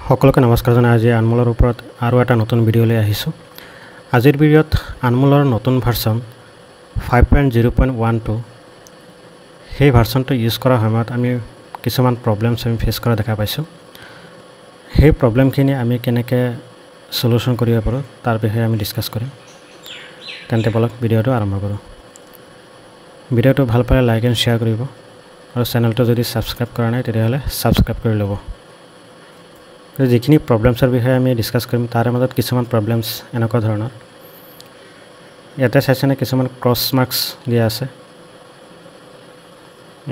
সকলোকে নমস্কাৰ জনাই আজি আনমোলৰ ওপৰত আৰু এটা নতুন ভিডিঅ' লৈ আহিছোঁ। আজিৰ ভিডিঅ'ত আনমোলৰ নতুন ভাৰ্চন 5.0.12 সেই ভাৰ্চনটো ইউজ কৰাৰ সময়ত আমি কিছুমান প্ৰব্লেমছ আমি ফেচ কৰা দেখা পাইছোঁ। সেই প্ৰব্লেমখিনি আমি কেনেকৈ চলিউশ্যন কৰিব পাৰোঁ তাৰ বিষয়ে আমি ডিছকাছ কৰিম। তেন্তে বলক ভিডিঅ'টো আৰম্ভ কৰোঁ। ভিডিঅ'টো ভাল পালে লাইক এণ্ড শ্বেয়াৰ কৰিব আৰু চেনেলটো যদি ছাবস্ক্ৰাইব কৰা নাই তেতিয়াহ'লে ছাবস্ক্ৰাইব কৰি ল'ব। যিখিনি প্ৰব্লেমছৰ বিষয়ে আমি ডিছকাছ কৰিম তাৰে মাজত কিছুমান প্ৰব্লেমছ এনেকুৱা ধৰণৰ, ইয়াতে চাইছেনে কিছুমান ক্ৰছ মাৰ্কছ দিয়া আছে,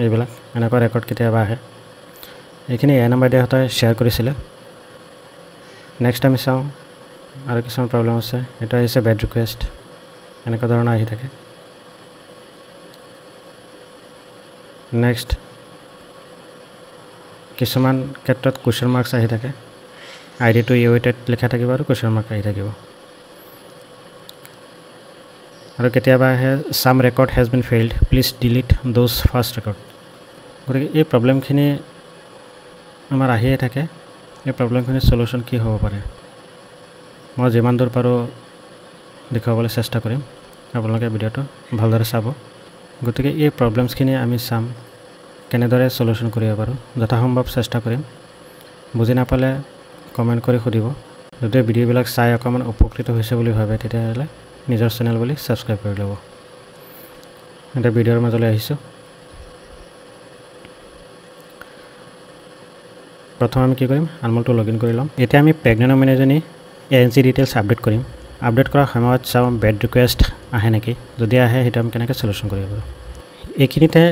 এইবিলাক এনেকুৱা ৰেকৰ্ড কেতিয়াবা আহে। এইখিনি এ নাম্বাৰ দিয়াহঁতে শ্বেয়াৰ কৰিছিলে। নেক্সট আমি চাওঁ আৰু কিছুমান প্ৰব্লেম আছে। এইটো আহিছে বেড ৰিকুৱেষ্ট, এনেকুৱা ধৰণৰ আহি থাকে। নেক্সট কিছুমান ক্ষেত্ৰত কুৱেশ্যন মাৰ্কছ আহি থাকে, আই ডিটো ইউটেড লিখা থাকিব আৰু কুৱেশ্যন মাৰ্ক আহি থাকিব। আৰু কেতিয়াবা আহে some record has been failed, please delete those first record. গতিকে এই প্ৰব্লেমখিনি আমাৰ আহিয়ে থাকে। এই প্ৰব্লেমখিনিৰ চলিউশ্যন কি হ'ব পাৰে মই যিমান দূৰ পাৰোঁ দেখুৱাবলৈ চেষ্টা কৰিম, আপোনালোকে ভিডিঅ'টো ভালদৰে চাব। গতিকে এই প্ৰব্লেমছখিনি আমি চাম কেনেদৰে চলিউশ্যন কৰিব পাৰোঁ, যথাসম্ভৱ চেষ্টা কৰিম। বুজি নাপালে কমেণ্ট কৰি সুধিব। যদি ভিডিঅ'বিলাক চাই অকণমান উপকৃত হৈছে বুলি ভাবে তেতিয়াহ'লে নিজৰ চেনেল বুলি ছাবস্ক্ৰাইব কৰি ল'ব। এতিয়া ভিডিঅ'ৰ মাজলৈ আহিছোঁ। প্ৰথম আমি কি কৰিম, আনমোলটো লগ ইন কৰি ল'ম। এতিয়া আমি প্ৰেগনেণ্ট ওমেন এজনী A N C details update কৰিম। আপডেট কৰাৰ সময়ত চাওঁ বেড ৰিকুৱেষ্ট আহে নেকি, যদি আহে সেইটো আমি কেনেকৈ চলিউশ্যন কৰিব পাৰোঁ। এইখিনিতে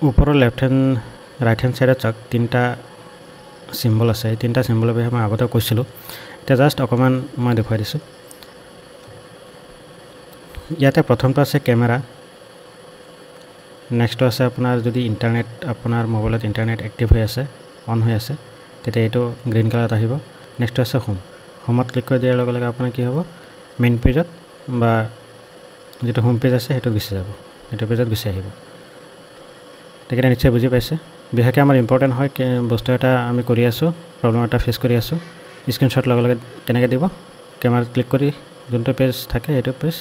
ওপৰৰ লেফ্ট হেণ্ড ৰাইট হেণ্ড ছাইডত চাওক তিনিটা চিম্বল আছে। এই তিনিটা চিম্বলৰ বিষয়ে মই আগতে কৈছিলোঁ, এতিয়া জাষ্ট অকণমান মই দেখুৱাই দিছোঁ। ইয়াতে প্ৰথমটো আছে কেমেৰা, নেক্সটটো আছে আপোনাৰ যদি ইণ্টাৰনেট আপোনাৰ মোবাইলত ইণ্টাৰনেট এক্টিভ হৈ আছে, অন হৈ আছে, তেতিয়া এইটো গ্ৰীণ কালাৰত আহিব। নেক্সটটো আছে হোম, হোমত ক্লিক কৰি দিয়াৰ লগে লগে আপোনাৰ কি হ'ব, মেইন পেজত বা যিটো হোম পেজ আছে সেইটো গুচি যাব, সেইটো পেজত গুচি আহিব। তেখেতে নিশ্চয় বুজি পাইছে। বিশেষকৈ আমাৰ ইম্পৰ্টেণ্ট হয় বস্তু এটা আমি কৰি আছোঁ, প্ৰব্লেম এটা ফেচ কৰি আছোঁ, স্ক্ৰীনশ্বট লগে লগে কেনেকৈ দিব, কেমেৰাত ক্লিক কৰি যোনটো পেজ থাকে সেইটো পেজ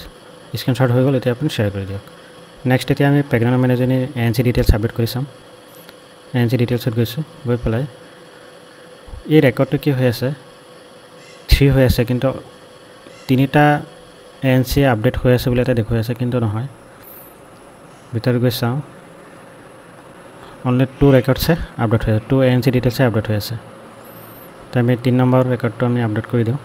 স্ক্ৰীনশ্বট হৈ গ'ল, এতিয়া আপুনি শ্বেয়াৰ কৰি দিয়ক। নেক্সট এতিয়া আমি প্ৰেগনেণ্ট ওমেন এজনী A N C details update কৰি চাম। এ এন চি ডিটেইলছত গৈছোঁ, গৈ পেলাই এই ৰেকৰ্ডটো কি হৈ আছে, 3 হৈ আছে, কিন্তু তিনিটা এ এন চি আপডেট হৈ আছে বুলি এটা দেখুৱাই আছে, কিন্তু নহয়। ভিতৰত গৈ চাওঁ, অনলি 2 ৰেকৰ্ডছে আপডেট হৈ আছে, 2 এ এন চি ডিটেইলছে আপডেট হৈ আছে। তো আমি 3 নম্বৰ ৰেকৰ্ডটো আমি আপডেট কৰি দিওঁ।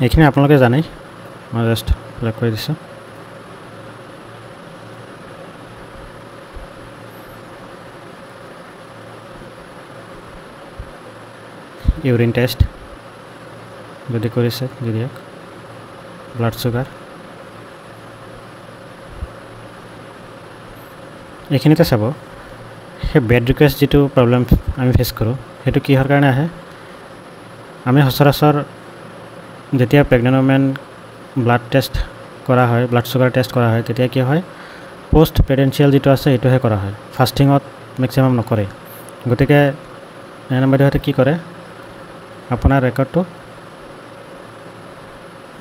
এইখিনি আপোনালোকে জানেই, মই জাষ্ট ফিল আপ কৰি দিছোঁ। ইউৰিন টেষ্ট যদি কৰিছে দি দিয়ক, ব্লাড চুগাৰ। এইখিনিতে চাব সেই বেড ৰিকুৱেষ্ট যিটো প্ৰব্লেম আমি ফেচ কৰোঁ সেইটো কিহৰ কাৰণে আহে। আমি সচৰাচৰ যেতিয়া প্ৰেগনেণ্ট ওমেন ব্লাড টেষ্ট কৰা হয়, ব্লাড চুগাৰ টেষ্ট কৰা হয়, তেতিয়া কি হয়, পষ্ট প্ৰেডেঞ্চিয়েল যিটো আছে সেইটোহে কৰা হয়, ফাষ্টিঙত মেক্সিমাম নকৰে। গতিকে এ এন বাইদেউহঁতে কি কৰে, আপোনাৰ ৰেকৰ্ডটো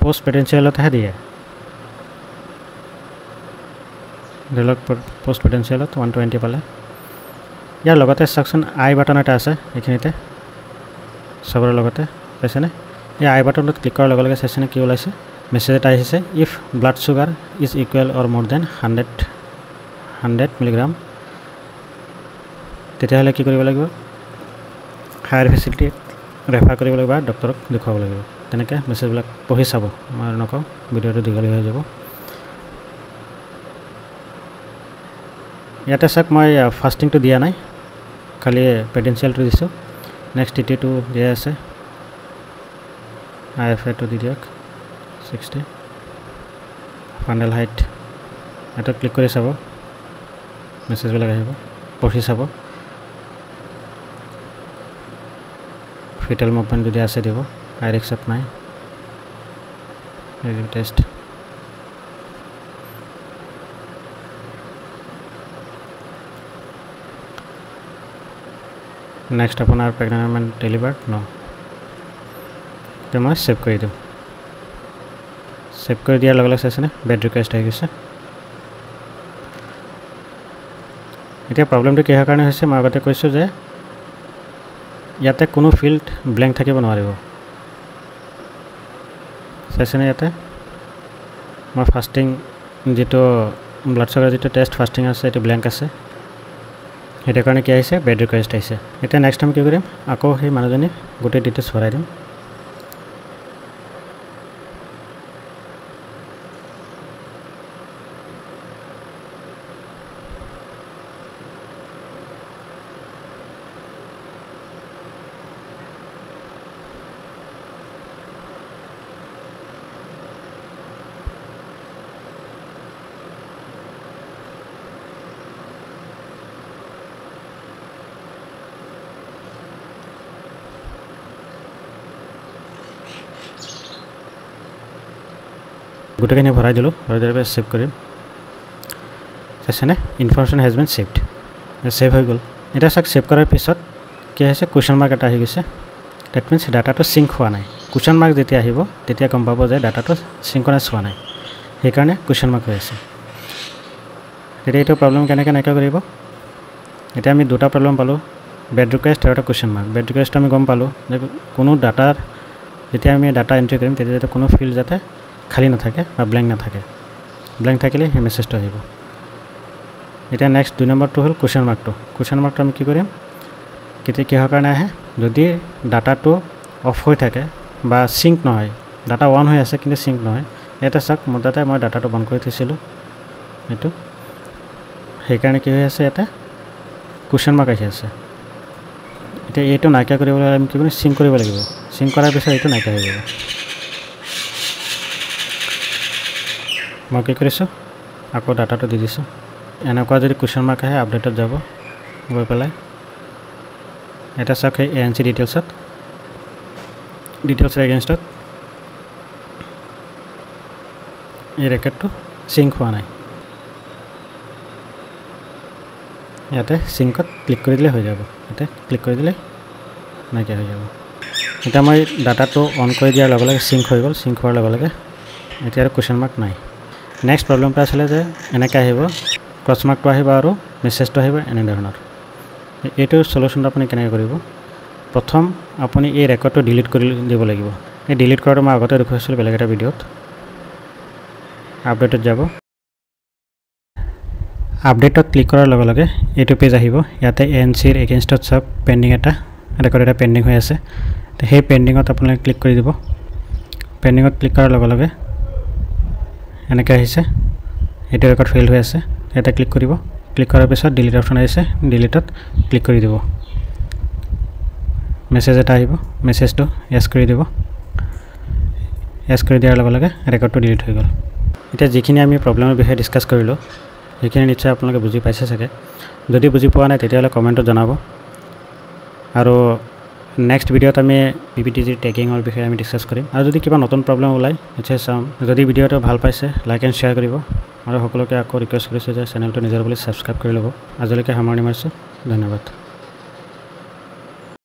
পষ্ট প্ৰেডেঞ্চিয়েলতহে দিয়ে। ধৰি লওক পষ্ট প্ৰেডেঞ্চিয়েলত 120 পালে। ইয়াৰ লগতে চাওকচোন আই বাটন এটা আছে এইখিনিতে চবৰে লগতে, পাইছেনে? এই আই বাটনটোত ক্লিক কৰাৰ লগে লগে চাইছেনে কি ওলাইছে, মেছেজ এটা আহিছে, if blood sugar is equal or more than 100 milligram, তেতিয়াহ'লে কি কৰিব লাগিব, হায়াৰ ফেচিলিটি ৰেফাৰ কৰিব লাগিব, ডক্টৰক দেখুৱাব লাগিব। তেনেকৈ মেছেজবিলাক পঢ়ি চাব, মই নকওঁ, ভিডিঅ'টো দীঘলীয়া হৈ যাব। ইয়াতে চাওক মই ফাষ্টিংটো দিয়া নাই, খালি প্ৰেডেঞ্চিয়েলটো দিছোঁ। নেক্সট টিটিটো দিয়া আছে, আই এফ এটো দি দিয়ক 60, ফাণ্ডেল হাইট এটা ক্লিক কৰি চাব, মেছেজবিলাক আহিব, পঢ়ি চাব। ফিটেল মুভমেণ্ট যদি আছে দিব, আই ৰিক্সত নাই, টেষ্ট। নেক্সট আপোনাৰ প্ৰেগনেণ্ট ডেলিভাৰ্ড ন, মই ছেভ কৰি দিওঁ। ছেভ কৰি দিয়াৰ লগে লগে চাইছেনে বেড ৰিকুৱেষ্ট আহি গৈছে। এতিয়া প্ৰব্লেমটো কিহৰ কাৰণে হৈছে, মই আগতে কৈছোঁ যে ইয়াতে কোনো ফিল্ড ব্লেংক থাকিব নোৱাৰিব। চাইছেনে ইয়াতে মই ফাষ্টিং যিটো ব্লাড চুগাৰ যিটো টেষ্ট ফাষ্টিং আছে এইটো ব্লেংক আছে, সেইটো কাৰণে কি আহিছে বেড ৰিকুৱেষ্ট আহিছে। এতিয়া নেক্সট আমি কি কৰিম, আকৌ সেই মানুহজনী গোটেই ডিটেইলছ ভৰাই দিম। গোটেইখিনি ভৰাই দিলোঁ, ভৰাই দিয়াৰ পিছত ছেভ কৰিম। চাইছেনে information has been saved, save হৈ গ'ল। এতিয়া চাওক ছেভ কৰাৰ পিছত কি হৈছে, কুৱেশ্যন মাৰ্ক এটা আহি গৈছে। That means ডাটাটো চিংক হোৱা নাই। কুৱেশ্যন মাৰ্ক যেতিয়া আহিব তেতিয়া গম পাব যে ডাটাটো চিংকনাইজ হোৱা নাই, সেইকাৰণে কুৱেশ্যন মাৰ্ক হৈ আছে। তেতিয়া এইটো প্ৰব্লেম কেনেকৈ নাইকিয়া কৰিব, এতিয়া আমি দুটা প্ৰব্লেম পালোঁ, বেড ৰিকুৱেষ্ট আৰু এটা কুৱেশ্যন মাৰ্ক। বেড ৰিকুৱেষ্টটো আমি গম পালোঁ যে কোনো ডাটাৰ যেতিয়া আমি ডাটা এণ্ট্ৰি কৰিম তেতিয়া যাতে কোনো ফিল্ড যাতে খালী নাথাকে বা ব্লেংক নাথাকে, ব্লেংক থাকিলে সেই মেছেজটো আহিব। এতিয়া নেক্সট 2 নম্বৰটো হ'ল কুৱেশ্যন মাৰ্কটো। কুৱেশ্যন মাৰ্কটো আমি কি কৰিম, কেতিয়া কিহৰ কাৰণে আহে, যদি ডাটাটো অফ হৈ থাকে বা চিংক নহয়, ডাটা অন হৈ আছে কিন্তু চিংক নহয়। ইয়াতে চাওক মোৰ তাতে মই ডাটাটো বন্ধ কৰি থৈছিলোঁ এইটো, সেইকাৰণে কি হৈ আছে ইয়াতে কুৱেশ্যন মাৰ্ক আহি আছে। এতিয়া এইটো নাইকিয়া কৰিবলৈ আমি কি কৰিম, চিংক কৰিব লাগিব। চিংক কৰাৰ পিছত এইটো নাইকিয়া হৈ যাব। মই কি কৰিছোঁ, আকৌ ডাটাটো দি দিছোঁ। এনেকুৱা যদি কুৱেশ্যন মাৰ্ক আহে আপডেটত যাব, গৈ পেলাই এটা চাওক সেই এ এন চি ডিটেইলছত, ডিটেইলছৰ এগেইনষ্টত এই ৰেকৰ্ডটো চিংক হোৱা নাই, ইয়াতে চিংকত ক্লিক কৰি দিলে হৈ যাব। ইয়াতে ক্লিক কৰি দিলে নাইকিয়া হৈ যাব। এতিয়া মই ডাটাটো অন কৰি দিয়াৰ লগে লগে চিংক হৈ গ'ল। চিংক হোৱাৰ লগে লগে এতিয়া আৰু কুৱেশ্যন মাৰ্ক নাই। নেক্সট প্ৰব্লেমটো আছিলে যে এনেকৈ আহিব, ক্ৰছ মাৰ্কটো আহিব আৰু মেছেজটো আহিব এনেধৰণৰ। এইটো চলিউশ্যনটো আপুনি কেনেকৈ কৰিব, প্ৰথম আপুনি এই ৰেকৰ্ডটো ডিলিট কৰি দিব লাগিব। এই ডিলিট কৰাটো মই আগতে দেখুৱাইছিলোঁ বেলেগ এটা ভিডিঅ'ত। আপডেটত যাব, আপডেটত ক্লিক কৰাৰ লগে লগে এইটো পেজ আহিব। ইয়াতে এ এন চিৰ এগেইনষ্টত চব পেণ্ডিং এটা ৰেকৰ্ড এটা পেণ্ডিং হৈ আছে, সেই পেণ্ডিঙত আপোনালোকে ক্লিক কৰি দিব। পেণ্ডিঙত ক্লিক কৰাৰ লগে লগে এনেকৈ আহিছে, এইটো ৰেকৰ্ড ফেইল হৈ আছে, ইয়াতে ক্লিক কৰিব। ক্লিক কৰাৰ পিছত ডিলিট অপশ্যন আহিছে, ডিলিটত ক্লিক কৰি দিব। মেছেজ এটা আহিব, মেছেজটো য়েছ কৰি দিব। য়েছ কৰি দিয়াৰ লগে লগে ৰেকৰ্ডটো ডিলিট হৈ গ'ল। এতিয়া যিখিনি আমি প্ৰব্লেমৰ বিষয়ে ডিছকাছ কৰিলোঁ সেইখিনি নিশ্চয় আপোনালোকে বুজি পাইছে চাগে। যদি বুজি পোৱা নাই তেতিয়াহ'লে কমেণ্টত জনাব। আৰু নেক্সট ভিডিঅ'ত আমি পি পি টি জিৰ টেগিঙৰ বিষয়ে আমি ডিছকাছ কৰিম। আৰু যদি কিবা নতুন প্ৰব্লেম ওলায় নিশ্চয় চাম। যদি ভিডিঅ'টো ভাল পাইছে লাইক এণ্ড শ্বেয়াৰ কৰিব। আৰু সকলোকে আকৌ ৰিকুৱেষ্ট কৰিছোঁ যে চেনেলটো নিজৰ বুলি ছাবস্ক্ৰাইব কৰি ল'ব। আজিলৈকে সামৰণি মাৰিছোঁ, ধন্যবাদ।